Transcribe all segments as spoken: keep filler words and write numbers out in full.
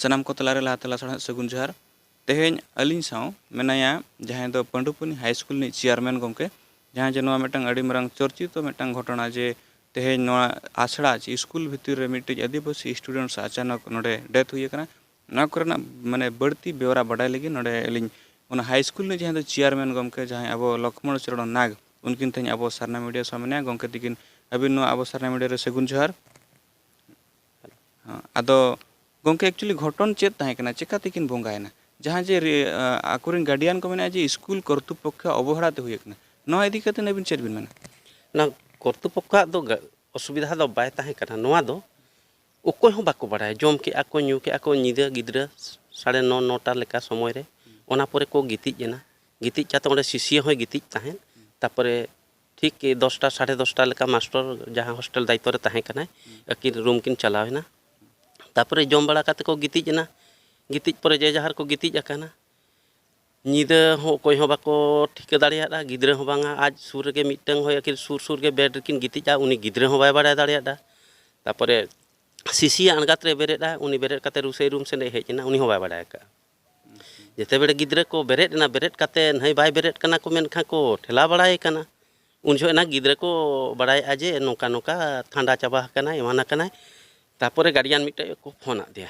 ᱥᱟᱱᱟᱢ ᱠᱚ ᱛᱟᱞᱟᱨᱮ ᱞᱟᱦᱟᱛᱮ ᱞᱟᱥᱟᱲᱦᱮᱫ ᱥᱟᱹᱜᱩᱱ ᱡᱚᱦᱟᱨ᱾ ᱛᱮᱦᱮᱧ ᱟᱹᱞᱤᱧ ᱥᱟᱶ ᱢᱮᱱᱟᱭᱟ ᱡᱟᱦᱟᱸᱭ ᱫᱚ ᱯᱟᱹᱰᱩᱯᱟᱹᱱᱤ ᱦᱟᱭ ᱥᱠᱩᱞ ᱨᱤᱱᱤᱡ ᱪᱮᱭᱟᱨᱢᱮᱱ ᱜᱚᱢᱠᱮ, ᱡᱟᱦᱟᱸᱭ ᱡᱮ ᱱᱚᱣᱟ ᱢᱤᱫᱴᱟᱝ ᱟᱹᱰᱤ ᱢᱟᱨᱟᱝ ᱪᱚᱨᱪᱤᱛᱚ ᱢᱤᱫᱴᱟᱝ ᱜᱷᱚᱴᱚᱱᱟ ᱡᱮ ᱛᱮᱦᱮᱧ ᱱᱚᱣᱟ ᱟᱥᱲᱟ ᱪᱮ ᱥᱠᱩᱞ ᱵᱷᱤᱛᱤᱨ ᱨᱮ ᱢᱤᱫᱴᱤᱡ ᱟᱹᱫᱤᱵᱟᱹᱥᱤ ᱥᱴᱩᱰᱮᱱᱴᱥ ᱟᱪᱟᱱᱚᱠ ᱱᱚᱰᱮ ᱰᱮᱛᱷ ᱦᱩᱭ ᱟᱠᱟᱱᱟ᱾ ᱱᱚᱣᱟ ᱠᱚᱨᱮᱱᱟᱜ ᱢᱟᱱᱮ ᱵᱟᱹᱲᱛᱤ ᱵᱮᱣᱨᱟ ᱵᱟᱰᱟᱭ ᱞᱟᱹᱜᱤᱫ ᱱᱚᱰᱮ ᱟᱹᱞᱤᱧ ᱚᱱᱟ ᱦᱟᱭ ᱥᱠᱩᱞ ᱨᱤᱱᱤᱡ ᱡᱟᱦᱟᱸᱭ ᱫᱚ ᱪᱮᱭᱟᱨᱢᱮᱱ ᱜᱚᱢᱠᱮ ᱡᱟᱦᱟᱸᱭ ᱟᱵᱚ ᱞᱚᱠᱷᱢᱚᱬ ᱪᱚᱨᱚᱬ ᱱᱟᱜᱽ, ᱩᱱᱠᱤᱱ ᱛᱮᱦᱮᱧ ᱟᱵᱚ ᱥᱟᱨᱱᱟ ᱢᱤᱰᱤᱭᱟ ᱥᱟᱶ ᱢᱮᱱᱟᱭᱟ᱾ ᱜᱚᱢᱠᱮ ᱛᱤᱠᱤᱱ ᱟᱹᱵᱤᱱ ᱱᱚᱣᱟ ᱟᱵᱚ ᱥᱟᱨᱱᱟ ᱢᱤᱰᱤᱭᱟ ᱨᱮ ᱥᱟᱹᱜᱩᱱ ᱡᱚᱦᱟᱨ᱾ ᱦᱮᱸ, ᱟᱫᱚ ᱜᱚᱢᱠᱮ ᱮᱠᱪᱩᱭᱮᱞᱤ ᱜᱷᱚᱴᱚᱱ ᱪᱮᱫ ᱛᱟᱦᱮᱸ ᱠᱟᱱᱟ, ᱪᱮᱠᱟ ᱛᱮᱠᱤᱱ ᱵᱚᱸᱜᱟᱭᱮᱱᱟ? ᱡᱟᱦᱟᱸ ᱡᱮ ᱨᱤ-, ᱟ, ᱟᱠᱚᱨᱮᱱ ᱜᱟᱨᱰᱤᱭᱟᱱ ᱠᱚ ᱢᱮᱱᱟᱜᱼᱟ ᱡᱮ ᱥᱠᱩᱞ ᱠᱚᱨᱛᱩᱯᱚᱠᱠᱷᱚ ᱚᱵᱚᱦᱮᱲᱟ ᱛᱮ ᱦᱩᱭ ᱟᱠᱟᱱᱟ, ᱱᱚᱣᱟ ᱤᱫᱤ ᱠᱟᱛᱮ ᱟᱹᱵᱤᱱ ᱪᱮᱫ ᱵᱤᱱ ᱢᱮᱱᱟ? ᱚᱱᱟ ᱠᱚᱨᱛᱩᱯᱚᱠᱠᱷᱚᱣᱟᱜ ᱫᱚ ᱜᱟ-, ᱚᱥᱩᱵᱤᱫᱷᱟ ᱫᱚ ᱵᱟᱭ ᱛᱟᱦᱮᱸ ᱠᱟᱱᱟ᱾ ᱱᱚᱣᱟ ᱫᱚ ᱚᱠᱚᱭ ᱦᱚᱸ ᱵᱟᱠᱚ ᱵᱟᱲᱟᱭᱟ᱾ ᱡᱚᱢ ᱠᱮᱜᱼᱟ ᱠᱚ, ᱧᱩ ᱠᱮᱜᱼᱟ ᱠᱚ, ᱧᱤᱫᱟᱹ ᱜᱤᱫᱽᱨᱟᱹ ᱥᱟᱲᱮ ᱱᱚ, ᱱᱚᱴᱟ ᱞᱮᱠᱟ ᱥᱚᱢᱚᱭ ᱨᱮ ᱚᱱᱟ ᱯᱚᱨᱮ ᱠᱚ ᱜᱤᱛᱤᱡ ᱮᱱᱟ᱾ ᱜᱤᱛᱤᱡ ᱠᱟᱛᱮ ᱚᱸᱰᱮ ᱥᱤᱥᱤᱭᱟᱹ ᱦᱚᱸᱭ ᱜᱤᱛᱤᱡ ᱛᱟᱦᱮᱸᱫ᱾ ᱛᱟᱯᱚᱨᱮ ᱴᱷᱤᱠ ᱫᱚᱥᱴᱟ, ᱥᱟᱲᱮ ᱫᱚᱥᱴᱟ ᱞᱮᱠᱟ ᱢᱟᱥᱴᱚᱨ ᱡᱟᱦᱟᱸ ᱦᱳᱥᱴᱮᱞ ᱫᱟᱭᱤᱛᱛᱚ ᱨᱮ ᱛᱟᱦᱮᱸ ᱠᱟᱱᱟᱭ, ᱟᱹᱠᱤᱱ ᱨᱩᱢ ᱠᱤᱱ ᱪᱟᱞᱟᱣ ᱮᱱᱟ᱾ ᱛᱟᱯᱚᱨᱮ ᱡᱚᱢ ᱵᱟᱲᱟ ᱠᱟᱛᱮ ᱠᱚ ᱜᱤᱛᱤᱡ ᱮᱱᱟ᱾ ᱜᱤᱛᱤᱡ ᱯᱚᱨᱮ ᱡᱮ ᱡᱟᱦᱟᱨ ᱠᱚ ᱜᱤᱛᱤᱡ ᱟᱠᱟᱱᱟ᱾ ᱧᱤᱫᱟᱹ ᱦᱚᱸ ᱚᱠᱚᱭ ᱦᱚᱸ ᱵᱟᱠᱚ ᱴᱷᱤᱠᱟᱹ ᱫᱟᱲᱮᱭᱟᱫᱼᱟ᱾ ᱜᱤᱫᱽᱨᱟᱹ ᱦᱚᱸ ᱵᱟᱝᱟ, ᱟᱡ ᱥᱩᱨ ᱨᱮᱜᱮ ᱢᱤᱫᱴᱟᱝ ᱦᱚᱭ ᱟᱹᱠᱤᱱ ᱥᱩᱨ ᱥᱩᱨ ᱜᱮ ᱵᱮᱰ ᱨᱮᱠᱤᱱ ᱜᱤᱛᱤᱡᱼᱟ, ᱩᱱᱤ ᱜᱤᱫᱽᱨᱟᱹ ᱦᱚᱸ ᱵᱟᱭ ᱵᱟᱲᱟᱭ ᱫᱟᱲᱮᱭᱟᱫᱼᱟ᱾ ᱛᱟᱯᱚᱨᱮ ᱥᱤᱥᱤᱭᱟᱹ ᱟᱬᱜᱟᱛ ᱨᱮ ᱵᱮᱨᱮᱫᱼᱟ, ᱩᱱᱤ ᱵᱮᱨᱮᱫ ᱠᱟᱛᱮ ᱨᱩᱥᱟᱹᱭ ᱨᱩᱢ ᱥᱮᱱ ᱮ ᱦᱮᱡ ᱮᱱᱟ, ᱩᱱᱤ ᱦᱚᱸ ᱵᱟᱭ ᱵᱟᱲᱟᱭ ᱟᱠᱟᱫᱼᱟ᱾ ᱡᱮᱛᱮ ᱵᱮᱲᱮ ᱜᱤᱫᱽᱨᱟᱹ ᱠᱚ ᱵᱮᱨᱮᱫ ᱮᱱᱟ, ᱵᱮᱨᱮᱫ ᱠᱟᱛᱮ ᱱᱟᱹᱭ ᱵᱟᱭ ᱵᱮᱨᱮᱫ ᱠᱟᱱᱟ ᱠᱚ ᱢᱮᱱᱠᱷᱟᱱ ᱠᱚ ᱴᱷᱮᱞᱟᱣ ᱵᱟᱲᱟᱭᱮ ᱠᱟᱱᱟ᱾ ᱩᱱ ᱡᱚᱦᱚᱜ ᱮᱱᱟ ᱜᱤᱫᱽᱨᱟᱹ ᱠᱚ ᱵᱟᱲᱟᱭᱮᱫᱼᱟ ᱡᱮ ᱱᱚᱝᱠᱟ ᱱᱚᱝᱠᱟ ᱴᱷᱟᱱᱰᱟ ᱪᱟᱵᱟ ᱟᱠᱟᱱᱟᱭ, ᱮᱢᱟᱱ ᱟᱠᱟᱱᱟᱭ᱾ ᱛᱟᱯᱚᱨᱮ ᱜᱟᱨᱰᱤᱭᱟᱱ ᱢᱤᱫᱴᱮᱡ ᱠᱚ ᱯᱷᱳᱱ ᱟᱫᱮᱭᱟ᱾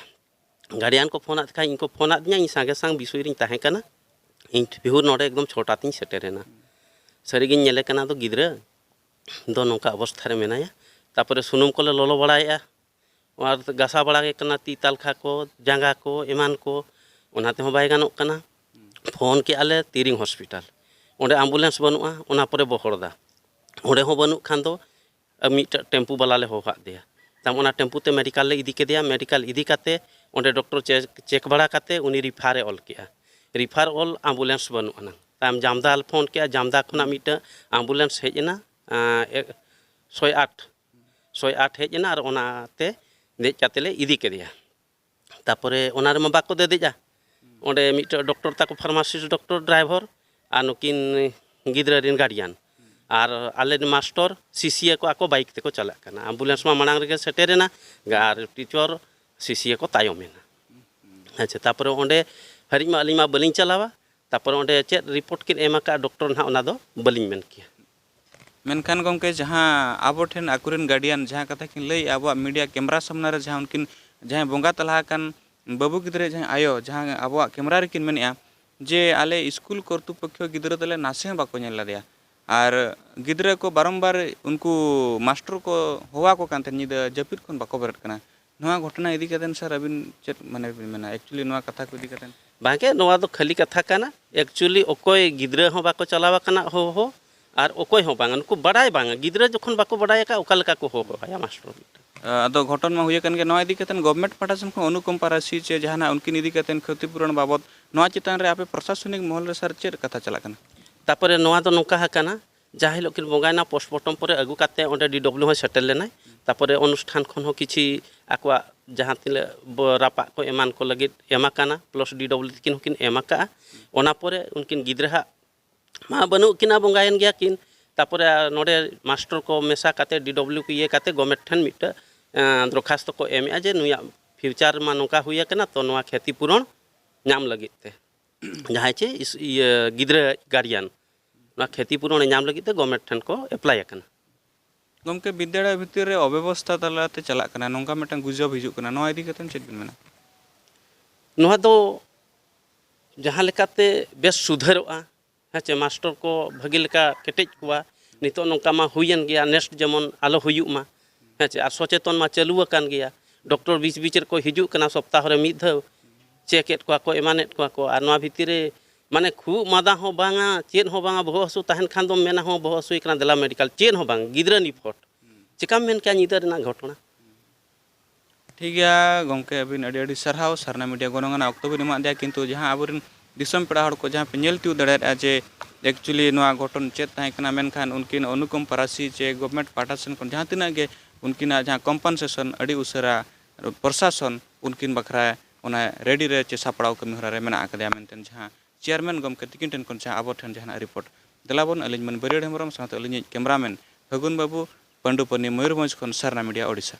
ᱜᱟᱨᱰᱤᱭᱟᱱ ᱠᱚ ᱯᱷᱳᱱ ᱟᱫ ᱠᱷᱟᱱ ᱤᱧ ᱠᱚ ᱯᱷᱳᱱ ᱟᱫᱤᱧᱟ, ᱤᱧ ᱥᱟᱸᱜᱮ ᱥᱟᱝ ᱵᱤᱥᱚᱭ ᱨᱤᱧ ᱛᱟᱦᱮᱸ ᱠᱟᱱᱟ᱾ ᱤᱧ ᱵᱤᱦᱩᱨ ᱱᱚᱰᱮ ᱮᱠᱫᱚᱢ ᱪᱷᱚᱴᱟ ᱛᱤᱧ ᱥᱮᱴᱮᱨᱮᱱᱟ᱾ ᱥᱟᱹᱨᱤᱜᱤᱧ ᱧᱮᱞᱮ ᱠᱟᱱᱟ ᱫᱚ ᱜᱤᱫᱽᱨᱟᱹ ᱫᱚ ᱱᱚᱝᱠᱟ ᱚᱵᱚᱥᱛᱷᱟ ᱨᱮ ᱢᱮᱱᱟᱭᱟ᱾ ᱛᱟᱯᱚᱨᱮ ᱥᱩᱱᱩᱢ ᱠᱚᱞᱮ ᱞᱚᱞᱚ ᱵᱟᱲᱟᱭᱮᱫᱼᱟ, ᱟᱨ ᱜᱷᱟᱥᱟᱣ ᱵᱟᱲᱟ ᱜᱮ ᱠᱟᱱᱟ ᱛᱤ ᱛᱟᱞᱠᱷᱟ ᱠᱚ, ᱡᱟᱸᱜᱟ ᱠᱚ, ᱮᱢᱟᱱ ᱠᱚ, ᱚᱱᱟ ᱛᱮᱦᱚᱸ ᱵᱟᱭ ᱜᱟᱱᱚᱜ ᱠᱟᱱᱟ᱾ ᱯᱷᱳᱱ ᱠᱮᱜᱼᱟ ᱞᱮ ᱛᱤᱨᱤᱝ ᱦᱚᱥᱯᱤᱴᱟᱞ, ᱚᱸᱰᱮ ᱟᱢᱵᱩᱞᱮᱱᱥ ᱵᱟᱹᱱᱩᱜᱼᱟ, ᱚᱱᱟ ᱯᱚᱨᱮ ᱵᱚᱦᱚᱲᱫᱟ, ᱚᱸᱰᱮ ᱦᱚᱸ ᱵᱟᱹᱱᱩᱜ ᱠᱷᱟᱱ ᱫᱚ ᱟᱨ ᱢᱤᱫᱴᱟᱝ ᱴᱮᱢᱯᱩ ᱵᱟᱞᱟ ᱞᱮ ᱦᱚᱦᱚᱣᱟᱫ ᱫᱮᱭᱟ᱾ ᱛᱟᱭᱚᱢ ᱚᱱᱟ ᱴᱮᱢᱯᱩ ᱛᱮ ᱢᱮᱰᱤᱠᱟᱞ ᱞᱮ ᱤᱫᱤ ᱠᱮᱫᱮᱭᱟ᱾ ᱢᱮᱰᱤᱠᱟᱞ ᱤᱫᱤ ᱠᱟᱛᱮ ᱚᱸᱰᱮ ᱰᱚᱠᱴᱚᱨ ᱪᱮᱠ, ᱪᱮᱠ ᱵᱟᱲᱟ ᱠᱟᱛᱮ ᱩᱱᱤ ᱨᱤᱯᱷᱟᱨᱮ ᱚᱞ ᱠᱮᱜᱼᱟ᱾ ᱨᱤᱯᱷᱟᱨ ᱚᱞ ᱟᱢᱵᱩᱞᱮᱱᱥ ᱵᱟᱹᱱᱩᱜ ᱟᱱᱟᱝ᱾ ᱛᱟᱭᱚᱢ ᱡᱟᱢᱫᱟ ᱞᱮ ᱯᱷᱳᱱ ᱠᱮᱜᱼᱟ, ᱡᱟᱢᱫᱟ ᱠᱷᱚᱱᱟᱜ ᱢᱤᱫᱴᱟᱝ ᱟᱢᱵᱩᱞᱮᱱᱥ ᱦᱮᱡ ᱮᱱᱟ, ᱟᱸ, ᱮ, ᱥᱚᱭ ᱟᱴ, ᱥᱚᱭ ᱟᱴ ᱦᱮᱡ ᱮᱱᱟ ᱟᱨ ᱚᱱᱟᱛᱮ ᱫᱮᱡ ᱠᱟᱛᱮ ᱞᱮ ᱤᱫᱤ ᱠᱮᱫᱮᱭᱟ᱾ ᱛᱟᱯᱚᱨᱮ ᱚᱱᱟ ᱨᱮᱢᱟ ᱵᱟᱠᱚ ᱫᱮᱫᱮᱡᱼᱟ᱾ ᱚᱸᱰᱮ ᱢᱤᱫᱴᱮᱡ ᱰᱚᱠᱴᱚᱨ ᱛᱟᱠᱚ, ᱯᱷᱟᱨᱢᱟᱥᱤᱥᱴ ᱰᱚᱠᱴᱚᱨ, ᱰᱨᱟᱭᱵᱷᱟᱨ ᱟᱨ ᱱᱩᱠᱤᱱ ᱜᱤᱫᱽᱨᱟᱹ ᱨᱮᱱ ᱜᱟᱨᱰᱤᱭᱟᱱ᱾ ᱟᱨ ᱟᱞᱮ ᱨᱮᱱ ᱢᱟᱥᱴᱚᱨ ᱥᱤᱥᱤᱭᱟᱹ ᱠᱚ ᱟᱠᱚ ᱵᱟᱭᱤᱠ ᱛᱮᱠᱚ ᱪᱟᱞᱟᱜ ᱠᱟᱱᱟ᱾ ᱟᱢᱵᱩᱞᱮᱱᱥ ᱢᱟ ᱢᱟᱲᱟᱝ ᱨᱮᱜᱮ ᱥᱮᱴᱮᱨᱮᱱᱟ, ᱟᱨ ᱴᱤᱪᱚᱨ ᱥᱤᱥᱤᱭᱟᱹ ᱠᱚ ᱛᱟᱭᱚᱢᱮᱱᱟ᱾ ᱟᱪᱪᱷᱟ, ᱛᱟᱯᱚᱨᱮ ᱚᱸᱰᱮ ᱦᱟᱹᱨᱤᱡ ᱢᱟ ᱟᱹᱞᱤᱧ ᱢᱟ ᱵᱟᱹᱞᱤᱧ ᱪᱟᱞᱟᱣᱟ, ᱛᱟᱯᱚᱨᱮ ᱚᱸᱰᱮ ᱪᱮᱫ ᱨᱤᱯᱳᱨᱴ ᱠᱤᱱ ᱮᱢ ᱟᱠᱟᱫᱼᱟ ᱰᱚᱠᱴᱚᱨ, ᱱᱟᱦᱟᱜ ᱚᱱᱟ ᱫᱚ ᱵᱟᱹᱞᱤᱧ ᱢᱮᱱ ᱠᱮᱭᱟ᱾ ᱢᱮᱱᱠᱷᱟᱱ ᱜᱚᱢᱠᱮ, ᱡᱟᱦᱟᱸ ᱟᱵᱚ ᱴᱷᱮᱱ ᱟᱠᱚᱨᱮᱱ ᱜᱟᱨᱰᱤᱭᱟᱱ ᱡᱟᱦᱟᱸ ᱠᱟᱛᱷᱟ ᱠᱤᱱ ᱞᱟᱹᱭᱮᱫᱼᱟ, ᱟᱵᱚᱣᱟᱜ ᱢᱤᱰᱤᱭᱟ ᱠᱮᱢᱮᱨᱟ ᱥᱟᱢᱱᱟ ᱨᱮ ᱡᱟᱦᱟᱸ ᱩᱱᱠᱤᱱ, ᱡᱟᱦᱟᱸᱭ ᱵᱚᱸᱜᱟ ᱛᱟᱞᱟ ᱟᱠᱟᱱ ᱵᱟᱹᱵᱩ ᱜᱤᱫᱽᱨᱟᱹ, ᱡᱟᱦᱟᱸᱭ ᱟᱭᱳ, ᱡᱟᱦᱟᱸ ᱟᱵᱚᱣᱟᱜ ᱠᱮᱢᱮᱨᱟ ᱨᱮᱠᱤᱱ ᱢᱮᱱᱮᱫᱼᱟ ᱡᱮ ᱟᱞᱮ ᱥᱠᱩᱞ ᱠᱚᱨᱛᱩᱯᱚᱠᱠᱷᱚ ᱜᱤᱫᱽᱨᱟᱹ ᱫᱚᱞᱮ ᱱᱟᱥᱮ ᱦᱚᱸ ᱵᱟᱠᱚ ᱧᱮᱞ ᱞᱮᱫᱮᱭᱟ᱾ ᱟᱨ ᱜᱤᱫᱽᱨᱟᱹ ᱠᱚ ᱵᱟᱨᱚᱢᱵᱟᱨ ᱩᱱᱠᱩ ᱢᱟᱥᱴᱚᱨ ᱠᱚ ᱦᱚᱦᱚᱣᱟ ᱠᱚ ᱠᱟᱱ ᱛᱟᱦᱮᱸᱫ, ᱧᱤᱫᱟᱹ ᱡᱟᱹᱯᱤᱫ ᱠᱷᱚᱱ ᱵᱟᱠᱚ ᱵᱮᱨᱮᱫ ᱠᱟᱱᱟ᱾ ᱱᱚᱣᱟ ᱜᱷᱚᱴᱚᱱᱟ ᱤᱫᱤ ᱠᱟᱛᱮᱫ ᱥᱟᱨ, ᱟᱹᱵᱤᱱ ᱪᱮᱫ ᱢᱟᱱᱮ ᱵᱤᱱ ᱢᱮᱱᱟ, actually ᱱᱚᱣᱟ ᱠᱟᱛᱷᱟ ᱠᱚ ᱤᱫᱤ ᱠᱟᱛᱮᱫ? ᱵᱟᱝᱜᱮ, ᱱᱚᱣᱟ ᱫᱚ ᱠᱷᱟᱹᱞᱤ ᱠᱟᱛᱷᱟ ᱠᱟᱱᱟ᱾ Actually ᱚᱠᱚᱭ ᱜᱤᱫᱽᱨᱟᱹ ᱦᱚᱸ ᱵᱟᱠᱚ ᱪᱟᱞᱟᱣ ᱟᱠᱟᱱᱟ ᱦᱚᱦᱚ, ᱟᱨ ᱚᱠᱚᱭ ᱦᱚᱸ ᱵᱟᱝ, ᱱᱩᱠᱩ ᱵᱟᱲᱟᱭ ᱵᱟᱝᱟ᱾ ᱜᱤᱫᱽᱨᱟᱹ ᱡᱚᱠᱷᱚᱱ ᱵᱟᱠᱚ ᱵᱟᱲᱟᱭ ᱟᱠᱟᱫ, ᱚᱠᱟ ᱞᱮᱠᱟ ᱠᱚ ᱦᱚᱦᱚ ᱟᱭᱟ ᱢᱟᱥᱴᱚᱨ ᱢᱤᱫᱴᱟᱝ? ᱟᱫᱚ ᱜᱷᱚᱴᱚᱱ ᱢᱟ ᱦᱩᱭ ᱟᱠᱟᱱ ᱜᱮ᱾ ᱱᱚᱣᱟ ᱤᱫᱤ ᱠᱟᱛᱮᱫ ᱜᱚᱵᱷᱢᱮᱱᱴ ᱯᱟᱦᱴᱟ ᱥᱮᱱ ᱠᱷᱚᱱ ᱚᱱᱩᱠᱚᱢᱯᱟ ᱨᱟᱥᱤ ᱪᱮ ᱡᱟᱦᱟᱱᱟᱜ ᱩᱱᱠᱤᱱ ᱤᱫᱤ ᱠᱟᱛᱮᱫ ᱠᱷᱚᱛᱤᱯᱩᱨᱚᱱ ᱵᱟᱵᱚᱫ ᱱᱚᱣᱟ ᱪᱮᱛᱟᱱ ᱨᱮ ᱟᱯᱮ ᱯᱨᱚᱥᱟᱥᱚᱱᱤᱠ ᱢᱚᱦᱚᱞ ᱨᱮ ᱥᱟᱨ ᱪᱮᱫ ᱠᱟᱛᱷᱟ ᱪᱟᱞᱟᱜ ᱠᱟᱱᱟ? ᱛᱟᱯᱚᱨᱮ ᱱᱚᱣᱟ ᱫᱚ ᱱᱚᱝᱠᱟ ᱟᱠᱟᱱᱟ, ᱡᱟᱦᱟᱸ ᱦᱤᱞᱳᱜ ᱠᱤᱱ ᱵᱚᱸᱜᱟᱭᱮᱱᱟ, ᱯᱳᱥᱴᱢᱚᱨᱴᱚᱢ ᱯᱚᱨᱮ ᱟᱹᱜᱩ ᱠᱟᱛᱮ ᱚᱸᱰᱮ ᱰᱤ ᱰᱚᱵᱞᱤᱭᱩ ᱦᱚᱸᱭ ᱥᱮᱴᱮᱨ ᱞᱮᱱᱟᱭ᱾ ᱛᱟᱯᱚᱨᱮ ᱚᱱᱩᱥᱴᱷᱟᱱ ᱠᱷᱚᱱ ᱦᱚᱸ ᱠᱤᱪᱷᱤ ᱟᱠᱚᱣᱟᱜ ᱡᱟᱦᱟᱸ ᱛᱤᱱᱟᱹᱜ ᱵᱚ-, ᱨᱟᱯᱟᱜ ᱠᱚ ᱮᱢᱟᱱ ᱠᱚ ᱞᱟᱹᱜᱤᱫ ᱮᱢ ᱟᱠᱟᱱᱟ, ᱯᱞᱟᱥ ᱰᱤ ᱰᱚᱵᱞᱤᱭᱩ ᱛᱤᱠᱤᱱ ᱦᱚᱸᱠᱤᱱ ᱮᱢ ᱟᱠᱟᱜᱼᱟ᱾ ᱚᱱᱟ ᱯᱚᱨᱮ ᱩᱱᱠᱤᱱ ᱜᱤᱫᱽᱨᱟᱹ ᱦᱟᱸᱜ ᱢᱟ ᱵᱟᱹᱱᱩᱜ ᱠᱤᱱᱟ, ᱵᱚᱸᱜᱟᱭᱮᱱ ᱜᱮᱭᱟ ᱠᱤᱱ᱾ ᱛᱟᱯᱚᱨᱮ ᱱᱚᱰᱮ ᱢᱟᱥᱴᱚᱨ ᱠᱚ ᱢᱮᱥᱟ ᱠᱟᱛᱮ, ᱰᱤ ᱰᱚᱵᱞᱤᱭᱩ ᱠᱚ ᱤᱭᱟᱹ ᱠᱟᱛᱮ ᱜᱚᱵᱷᱢᱮᱱᱴ ᱴᱷᱮᱱ ᱢᱤᱫᱴᱟᱝ, ᱮᱸ, ᱫᱚᱨᱠᱷᱟᱥᱛᱚ ᱠᱚ ᱮᱢᱮᱜᱼᱟ ᱡᱮ ᱱᱩᱭᱟᱜ ᱯᱷᱤᱭᱩᱪᱟᱨ ᱢᱟ ᱱᱚᱝᱠᱟ ᱦᱩᱭ ᱟᱠᱟᱱᱟ, ᱛᱚ ᱱᱚᱣᱟ ᱠᱷᱮᱛᱤ ᱯᱩᱨᱚᱱ ᱧᱟᱢ ᱞᱟᱹᱜᱤᱫ ᱛᱮ ᱡᱟᱦᱟᱸᱭ ᱪᱮ ᱤᱥ-, ᱤᱭᱟᱹ ᱜᱤᱫᱽᱨᱟᱹ ᱜᱟᱨᱰᱤᱭᱟᱱ ᱱᱚᱣᱟ ᱠᱷᱮᱛᱤ ᱯᱩᱨᱚᱱ ᱧᱟᱢ ᱞᱟᱹᱜᱤᱫ ᱛᱮ ᱜᱚᱵᱷᱢᱮᱱᱴ ᱴᱷᱮᱱ ᱠᱚ ᱮᱯᱞᱟᱭ ᱟᱠᱟᱱᱟ᱾ ᱜᱚᱢᱠᱮ, ᱵᱤᱫᱽᱫᱟᱹᱲᱟ ᱵᱷᱤᱛᱤᱨ ᱨᱮ ᱚᱵᱮᱵᱚᱥᱛᱷᱟ ᱛᱟᱞᱟᱛᱮ ᱪᱟᱞᱟᱜ ᱠᱟᱱᱟ, ᱱᱚᱝᱠᱟ ᱢᱤᱫᱴᱟᱝ ᱜᱩᱡᱚᱵ ᱦᱤᱡᱩᱜ ᱠᱟᱱᱟ, ᱱᱚᱣᱟ ᱤᱫᱤ ᱠᱟᱛᱮ ᱪᱮᱫ ᱵᱤᱱ ᱢᱮᱱᱟ? ᱱᱚᱣᱟ ᱫᱚ ᱡᱟᱦᱟᱸ ᱞᱮᱠᱟᱛᱮ ᱵᱮᱥ ᱥᱩᱫᱷᱟᱹᱨᱚᱜᱼᱟ, ᱦᱮᱸ ᱪᱮ, ᱢᱟᱥᱴᱚᱨ ᱠᱚ ᱵᱷᱟᱹᱜᱤ ᱞᱮᱠᱟ ᱠᱮᱴᱮᱡ ᱠᱚᱣᱟ᱾ ᱱᱤᱛᱚᱜ ᱱᱚᱝᱠᱟ ᱢᱟ ᱦᱩᱭᱮᱱ ᱜᱮᱭᱟ, ᱱᱮᱠᱥᱴ ᱡᱮᱢᱚᱱ ᱟᱞᱚ ᱦᱩᱭᱩᱜ ᱢᱟ, ᱦᱮᱸ ᱪᱮ, ᱟᱨ ᱥᱚᱪᱮᱛᱚᱱ ᱢᱟ ᱪᱟᱹᱞᱩ ᱟᱠᱟᱱ ᱜᱮᱭᱟ᱾ ᱰᱚᱠᱴᱚᱨ ᱵᱤᱪ ᱵᱤᱪ ᱨᱮᱠᱚ ᱦᱤᱡᱩᱜ ᱠᱟᱱᱟ, ᱥᱚᱯᱛᱟᱦᱚ ᱨᱮ ᱢᱤᱫ ᱫᱷᱟᱣ ᱪᱮᱠ ᱮᱫ ᱠᱚᱣᱟ ᱠᱚ, ᱮᱢᱟᱱᱮᱫ ᱠᱚᱣᱟ ᱠᱚ, ᱟᱨ ᱱᱚᱣᱟ ᱵᱷᱤᱛᱤᱨ ᱨᱮ ᱢᱟᱱᱮ ᱠᱷᱩᱜ ᱢᱟᱫᱟ ᱦᱚᱸ ᱵᱟᱝᱟ, ᱪᱮᱫ ᱦᱚᱸ ᱵᱟᱝᱟ, ᱵᱚᱦᱚᱜ ᱦᱟᱹᱥᱩ ᱛᱟᱦᱮᱱ ᱠᱷᱟᱱ ᱫᱚᱢ ᱢᱮᱱᱟ ᱦᱚᱸ ᱵᱚᱦᱚᱜ ᱦᱟᱹᱥᱩᱭᱮ ᱠᱟᱱᱟ, ᱫᱮᱞᱟ ᱢᱮᱰᱤᱠᱮᱞ, ᱪᱮᱫ ᱦᱚᱸ ᱵᱟᱝ, ᱜᱤᱫᱽᱨᱟᱹ ᱱᱤᱯᱷᱚᱴ᱾ ᱪᱮᱠᱟᱢ ᱢᱮᱱ ᱠᱮᱭᱟ ᱧᱤᱫᱟᱹ ᱨᱮᱱᱟᱜ ᱜᱷᱚᱴᱚᱱᱟ? ᱴᱷᱤᱠ ᱜᱮᱭᱟ ᱜᱚᱢᱠᱮ, ᱟᱹᱵᱤᱱ ᱟᱹᱰᱤ ᱟᱹᱰᱤ ᱥᱟᱨᱦᱟᱣ ᱥᱟᱨᱱᱟ ᱢᱤᱰᱤᱭᱟ ᱜᱚᱱᱚᱝ ᱟᱱᱟᱜ ᱚᱠᱛᱚ ᱵᱤᱱ ᱮᱢᱟᱫ ᱞᱮᱭᱟ, ᱠᱤᱱᱛᱩ ᱡᱟᱦᱟᱸ ᱟᱵᱚᱨᱮᱱ ᱫᱤᱥᱚᱢ ᱯᱮᱲᱟ ᱦᱚᱲ ᱠᱚ ᱡᱟᱦᱟᱸ ᱯᱮ ᱧᱮᱞ ᱛᱤᱭᱳᱜ ᱫᱟᱲᱮᱭᱟᱫᱼᱟ ᱡᱮ actually ᱱᱚᱣᱟ ᱜᱷᱚᱴᱚᱱ ᱪᱮᱫ ᱛᱟᱦᱮᱸ ᱠᱟᱱᱟ, ᱢᱮᱱᱠᱷᱟᱱ ᱩᱱᱠᱤᱱ ᱚᱱᱩᱠᱚᱢᱯᱟ ᱨᱟᱥᱤ ᱪᱮ ᱜᱚᱵᱷᱢᱮᱱᱴ ᱯᱟᱦᱴᱟ ᱥᱮᱱ ᱠᱷᱚᱱ ᱡᱟᱦᱟᱸ ᱛᱤᱱᱟᱹᱜ ᱜᱮ ᱩᱱᱠᱤᱱᱟᱜ ᱡᱟᱦᱟᱸ ᱠᱚᱢᱯᱟᱱᱥᱮᱥᱚᱱ ᱟᱹᱰᱤ ᱩᱥᱟᱹᱨᱟ ᱯᱨᱚᱥᱟᱥᱚᱱ ᱩᱱᱠᱤᱱ ᱵᱟᱠᱷᱨᱟ ᱚᱱᱟ ᱨᱮᱰᱤ ᱨᱮ ᱪᱮ ᱥᱟᱯᱲᱟᱣ ᱠᱟᱹᱢᱤ ᱦᱚᱨᱟ ᱨᱮ ᱢᱮᱱᱟᱜ ᱟᱠᱟᱫᱮᱭᱟ ᱢᱮᱱᱛᱮ ᱡᱟᱦᱟᱸ ᱪᱮᱭᱟᱨᱢᱮᱱ ᱜᱚᱢᱠᱮ ᱛᱤᱠᱤᱱ ᱴᱷᱮᱱ ᱠᱷᱚᱱ ᱡᱟᱦᱟᱸ ᱟᱵᱚ ᱴᱷᱮᱱ ᱡᱟᱦᱟᱱᱟᱜ ᱨᱤᱯᱳᱨᱴ᱾ ᱫᱮᱞᱟ ᱵᱚᱱ, ᱟᱹᱞᱤᱧ ᱢᱟᱹᱱ ᱵᱟᱹᱨᱭᱟᱹᱲ ᱦᱮᱢᱵᱨᱚᱢ ᱥᱟᱶᱛᱮ ᱟᱹᱞᱤᱧᱤᱡ ᱠᱮᱢᱨᱟᱢᱮᱱ ᱯᱷᱟᱹᱜᱩᱱ ᱵᱟᱹᱵᱩ, ᱯᱟᱹᱱᱰᱩᱯᱟᱱᱤ, ᱢᱚᱭᱩᱨᱵᱷᱚᱸᱡᱽ ᱠᱷᱚᱱ ᱥᱟᱨᱱᱟ ᱢᱤᱰᱤᱭᱟ, ᱳᱰᱤᱥᱟ᱾